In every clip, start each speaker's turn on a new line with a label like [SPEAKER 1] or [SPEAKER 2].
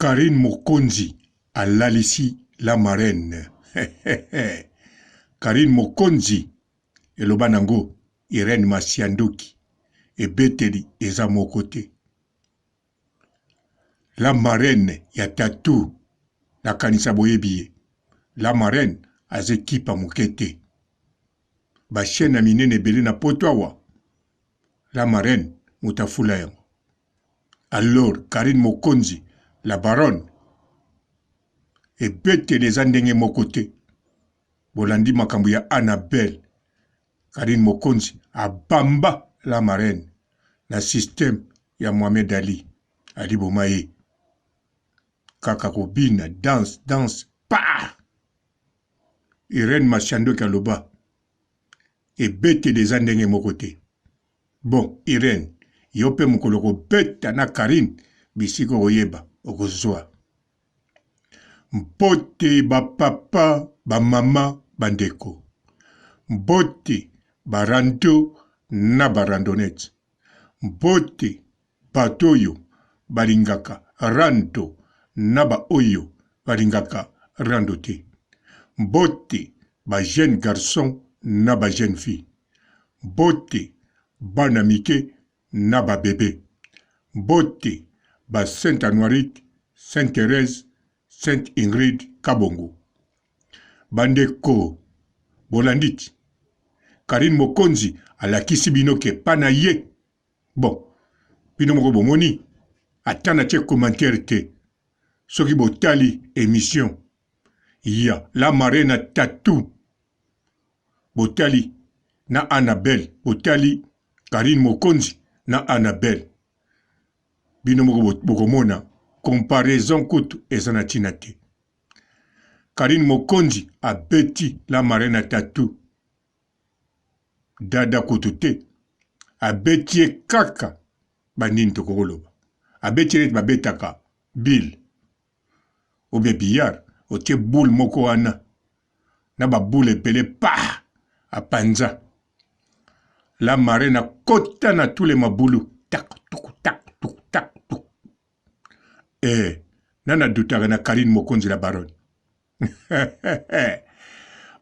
[SPEAKER 1] Carine mokonzi alalisi la marraine Carine mokonzi eloba nango Irène Masiandoki ebeteli eza moko te La marraine ya tattoo nakanisa boyebi ye La marraine aza equipe ya muke te ba chaine ya minene ebele na poto awa La marraine moto afula yango Alors Carine Mokonzi la baronne ebeteli eza ndenge moko te bolandi makambo ya Annabelle Carine Mokonzi abamba la marraine na système ya Mohamed Ali Ali boma ye kaka kobina danse danse pa Irène Masiandoki aloba ebeteli eza ndenge moko te Bon Irène yo pe mokolo okobeta na Carine bisika okoyeba okozua. Mbote ba papa ba mama ba ndeko. Mbote ba rando na ba randonnette. Mbote bato oyo balingaka rando na ba oyo balingaka rando te. Mbote ba jeunes garçons na ba jeunes filles. Mbote bana mike na ba bebe. Mbote ba Saint Anuarite, Saint Therèse, Sainte Ingrid Kabongo. Ba ndeko bolandi ti? Carine Mokonzi alakisi bino ke pa na ye bon bino moko bomoni ata na tie commentaire te soki botali emission ya la marraine tattoo botali na Annabelle botali Carine Mokonzi na Annabelle bino moko bokomona comparaison kutu eza na tina te Carine Mokonzi abeti la marraine tattoo dada kutu te abeti ye kaka banini tokoki koloba abeti ye neti babetaka bille ou bien billard otie boule moko wana na ba boule ebele pa apanza la marraine akota na tous les mabulu tak tuk tak tuk tak tuk eh nana dutaka na Karine Mokonzi la baronne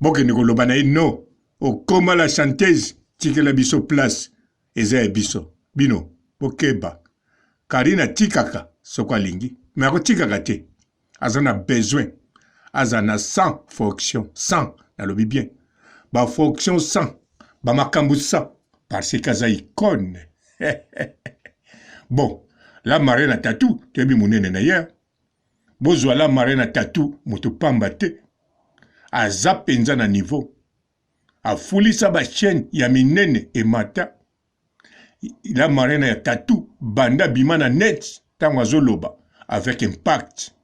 [SPEAKER 1] bokende koloba na ye no okoma la chanteuse tikela biso place eza ya biso bino bokeba Karine atikaka soko alingi me akotikaka te aza na besoin aza na 100 fonction 100 nalobi bien ba fonction 100 ba makambo 100 parce que aza icone bon la marraine tatu toyebi monene na ye Bozwa la marraine tattoo moto pamba te. Aza penza na niveau. Afulisa ba chaine ya minene emata. La marraine ya tattoo banda abima na net tango azoloba avec impact.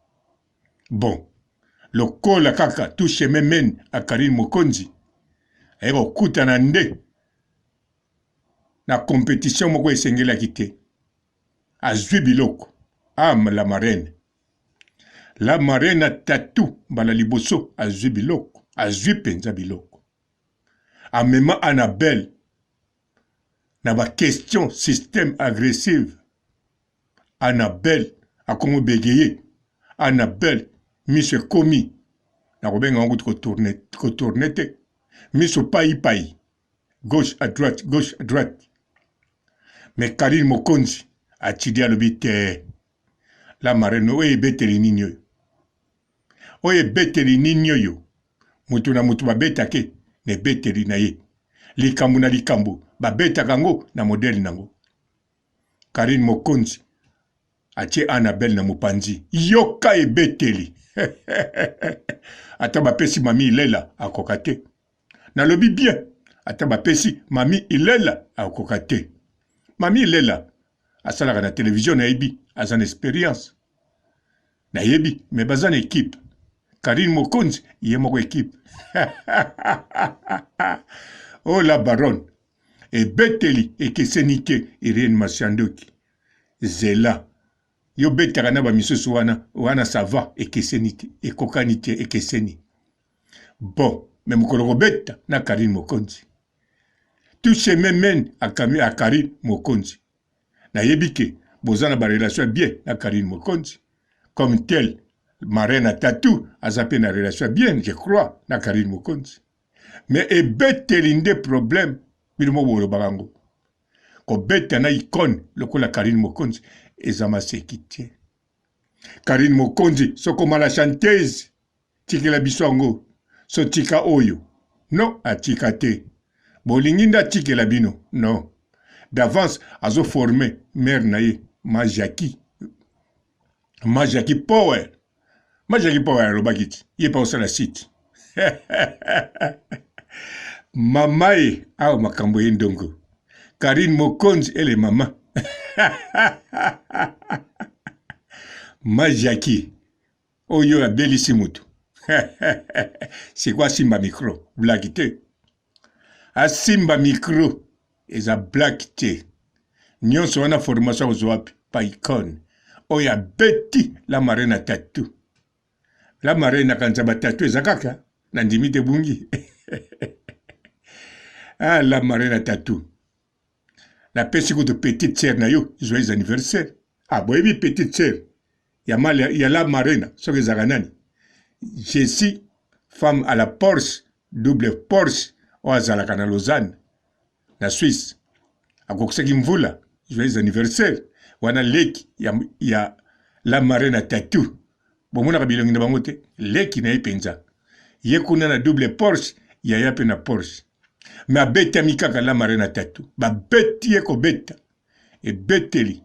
[SPEAKER 1] Bon lokola kaka tout chemin mène à Carine Mokonzi aye kokutana nde na competition moko esengelaki te. Azui biloko ah la marraine. La marraine tattoo mbala liboso azui biloko azui penza biloko. Amema Annabelle na ba question système agressive. Annabelle akomi begaye. Annabelle miso ekomi nakobenga yango kutu ko tourner ko tourner te miso payi payi gauche à droite gauche à droite mais Carine Mokonzi atidi alobi te la marraine oyo ebeteli nini oyo oyo ebeteli nini oyo moto na moto babetake na ebeteli na ye likambo na likambo babetaka yango na modele na yango Carine Mokonzi atie Annabelle na mopanzi yoka ebeteli ata bapesi mami ilela akoka te Nalobi bien ata bapesi mami ilela akoka te. Mami ilela asalaka na television nayebi aza na experience nayebi mais baza na equipe. Carine Mokonzi ye moko equipe. oh la baronne ebeteli ekeseni te Irene Masiandoki zela yo betaka na ba misusu wana wana ça va ekeseni te ekokani te ekeseni Bon mais mokolo kobeta na Carine Mokonzi tout chemin mène à Carine Mokonzi nayebi ke boza na ba relation ya bien na Carine Mokonzi. Comme tel marraine ya Tatou aza pe na relation ya bien je crois na Carine Mokonzi. Mais ebeteli nde problème bino moko bolobaka yango. Kobeta na icone lokola Carine Mokonzi eza maseki te. Carine Mokonzi sokoma la chanteuse tikela biso yango so tika oyo non atika te bolingi nde atikela bino non d'avance azo forme mère na ye ma Jackie ma Jackie Power ma Jackie Power alobaki ti ye pa osala site mama ye awa makambo ye ndongo Karine Mokonzi ele mama ma Jackie oyo abelisi mutu siko asimba micro blague te asimba micro eza blague te nyonso wana formation akozwa wapi paicon oyo abeti la marina tatu la marina akanisa batatu eza kaka nandimi te bungi ah, la marina tatu napesi kutu petite sœur na yo joyeux anniversaire ah boyebi petite sœur ya, mal, ya la marina soki ezalaka nani jessi femme à la Porsche double Porsche oyo azalaka na Lausanne na Suisse akokisaki mvula joyeux anniversaire wana leki ya, ya la marina tatou bomonaka bilongi na bango te leki na ye mpenza ye kuna na double Porsche yaya mpe na Porsche me abetami kaka la marina tatou babeti ye kobeta ebeteli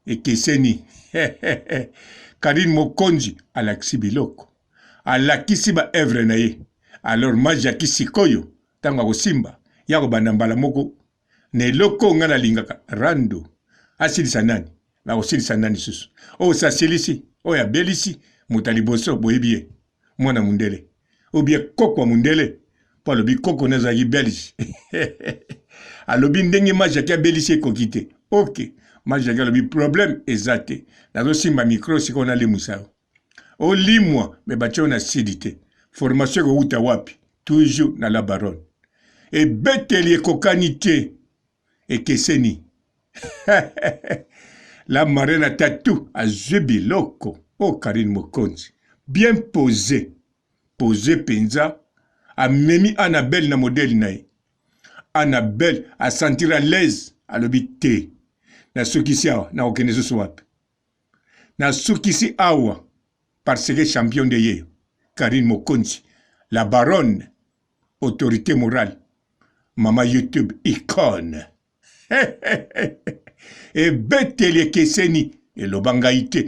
[SPEAKER 1] ekeseni Karine Mokonzi alakisi biloko alakisi ba œuvre na ye alors ma Jackie sikoyo ntango akosimba ye akobanda mbala moko na eloko oyo ngai nalingaka rando asilisa nani nakosilisa nani susu oyo si asilisi oyo abelisi moto ya liboso boyebi ye mwana mundele ou bien koko ya mundele mpo alobi koko na ezalaki belge alobi ndenge majaki abelisi ekoki te ok majaki alobi problème eza te nazosimba micro sikoyo nalimwisa yo olimwa me batie yo na sidi te formation ekowuta wapi toujours na la baronne ebeteli ekokani te ekeseni la marraine tatu azwi biloko o oh, Karine Mokonzi bien posé posé penza amemi Annabelle na modèle na ye Annabelle asentir à l'aise alobi te nasukisi awa nakokende susu wapi nasukisi awa parce que champion nde ye Karine Mokonzi la baronne autorité morale mama YouTube icone ebeteli ekeseni eloba ngai te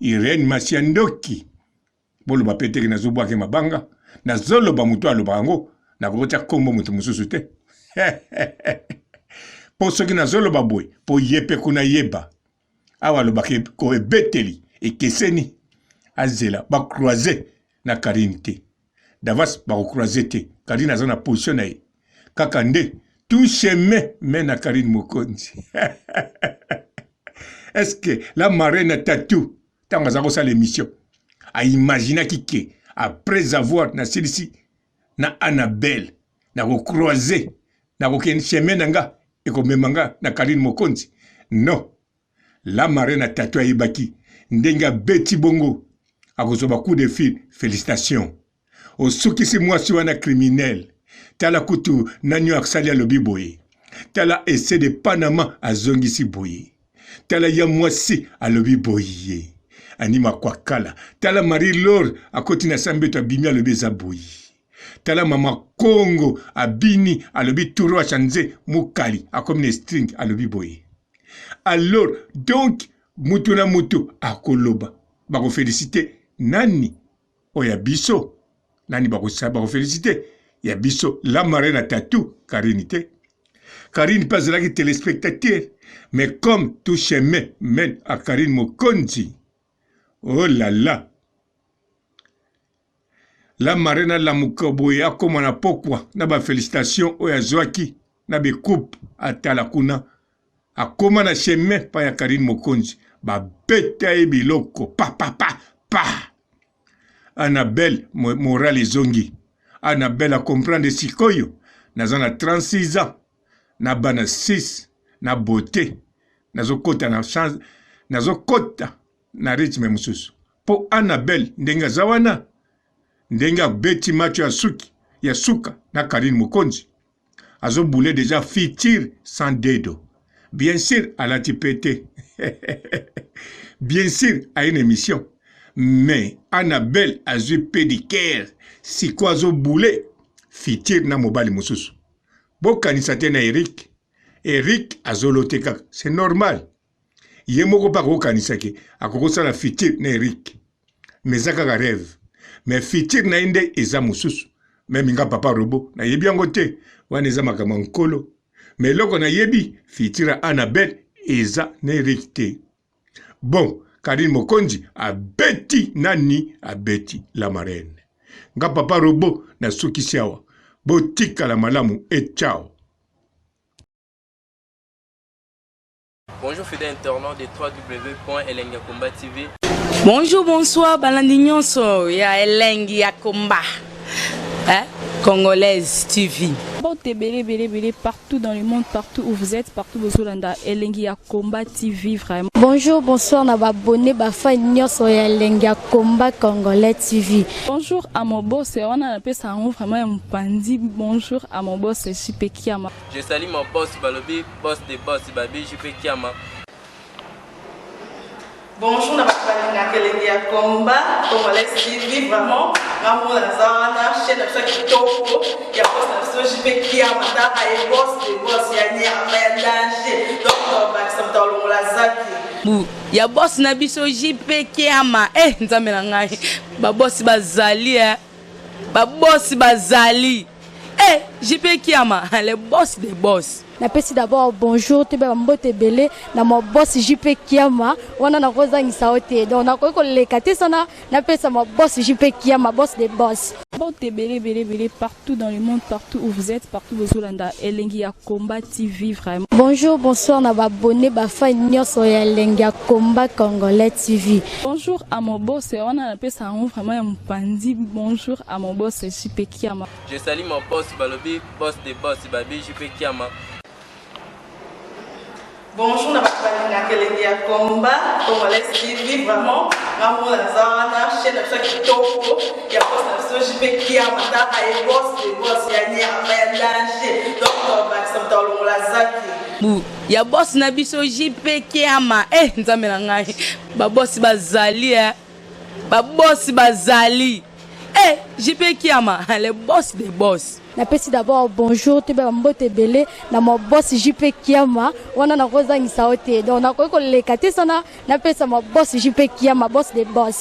[SPEAKER 1] Irène Masiandoki boloba pe teke nazobwake mabanga nazoloba moto aloba yango nakokotya nkombo moto mosusu te mpo soki nazoloba boye mpo ye mpe kuna yeba awa alobaka ko ebeteli ekeseni azela bacroise na Karine te davas bakocroise te Karine aza na position na ye kaka nde tout chemin mène à Karine Mokonzi est-ce que la marraine tatou ntango aza kosala émission aimaginaki ke après avoir nasilisi na Annabelle nakocroise nakokende chemin na nga ekomema nga na Karine Mokonzi non la marraine na tatou ayebaki ndenge abeti bongo akozwa ba coup de fil félicitation osukisi mwasi wana criminel tala kutu nani oyo asali alobi boye tala ese de panama azongisi boye tala ya mwasi alobi boye ani makwakala tala marie lore akoti na sambeto abimi alobi eza boye tala mama kongo abini alobi turo achanze mokali akomi na string alobi boye alors donc mutu na mutu akoloba bakofelisite nani oyo ya biso nani bakofelisite ya biso la marraine tatu karine te karine mpe azalaki telespectateur mais comme tout chemin mène à karine mokonzi oh là là la marraine alamuka boye akoma na pokwa na bafelicitation oyo azwaki na bekupe atala kuna akoma na chemin pa ya Karine Mokonzi babeta ye biloko pa pa pa pa Annabelle moral ezongi Annabelle a comprendre sikoyo naza na 36 ans na bana 6 na beauté nazokota na chance nazokota na rythme mosusu. Po Annabelle ndenge aza wana, ndenge abeti match ya suki ya suka na Carine Mokonzi, azo boule dejà futur sans dedo. Bien sur alati pete. Bien sur aye na emission. Mais Annabelle azui pedicare sikoyo azo boule futur na mobali mosusu. Bokanisa te na Eric. Eric azolote kaka, c'est normal. Ye moko pe akokanisa ke akoki kosala futur na Eric. Mais eza kaka rêve. Mais futur na ye nde eza mosusu. Meme nga papa robot nayebi yango te. Wana eza makambo ya nkolo. Mais eloko nayebi futur ya Annabelle eza na Eric te. Bon, Carine Mokonzi abeti nani? Abeti la marraine. Nga papa robot nasukisi awa. Botikala malamu et ciao.
[SPEAKER 2] Bonjour fidèle internaute de www.elengiyakomba TV.
[SPEAKER 3] Bonjour, bonsoir, balandi nyonso ya elengi ya komba. Hein? Congolaise TV.
[SPEAKER 4] Mbote ebele ebele ebele partout dans le monde partout où vous êtes partout bozolanda elengi ya combat TV vraiment.
[SPEAKER 5] Bonjour bonsoir na ba abonné ba fan nyonso ya elengi ya combat congolais TV.
[SPEAKER 4] Bonjour à mon boss wana napesa yango vraiment ya mopanzi bonjour à mon boss JP Kiama.
[SPEAKER 2] Je salue mon boss balobi boss de boss babi JP Kiama.
[SPEAKER 6] Bonjour na bato balingaka elengi ya combat congolais TV vraiment nga moko naza wana chaîne na biso ya kitoko ya boss na biso JP Kiama tala ye boss de boss ya nyama ya danger donc tobakisa moto alongola zaki
[SPEAKER 3] Bu ya boss na biso JP Kiama eh nzambe na ngai ba boss bazali eh ba boss bazali eh JP Kiama le boss des boss.
[SPEAKER 5] Napesi d'abord bonjour toyeba ba mbote ebele na ma boss JP Kiama wana nakozangisa yo te donc nakoki koleka te sana napesa ma boss JP Kiama boss de boss.
[SPEAKER 4] Mbote ebele ebele ebele partout dans le monde partout où vous êtes partout bozolanda elengi ya combat TV vraiment.
[SPEAKER 5] Bonjour bonsoir na ba abonne ba fan nionso ya elengi ya combat congolais TV.
[SPEAKER 4] Bonjour à mon boss wana napesa yango vraiment ya mopanzi bonjour à mon boss JP Kiama.
[SPEAKER 2] Je salue mon boss balobi boss de boss babi JP Kiama.
[SPEAKER 6] Bonjour na bato balingaka elengi ya combat congolais TV vraiment nga moko naza wana chaîne na biso ya kitoko ya boss na biso JP Kiama tala ye boss de boss ya nyama ya danger donc tobakisa moto alongola zaki
[SPEAKER 3] Bu ya boss na biso JP Kiama eh nzambe na ngai ba boss bazali eh ba boss bazali eh JP Kiama le boss des boss.
[SPEAKER 5] Napesi d'abord bonjour toyeba ba mbote ebele na ma boss JP Kiama wana nakozangisa yo te donc nakoki koleka te sana napesa ma boss JP Kiama boss des boss.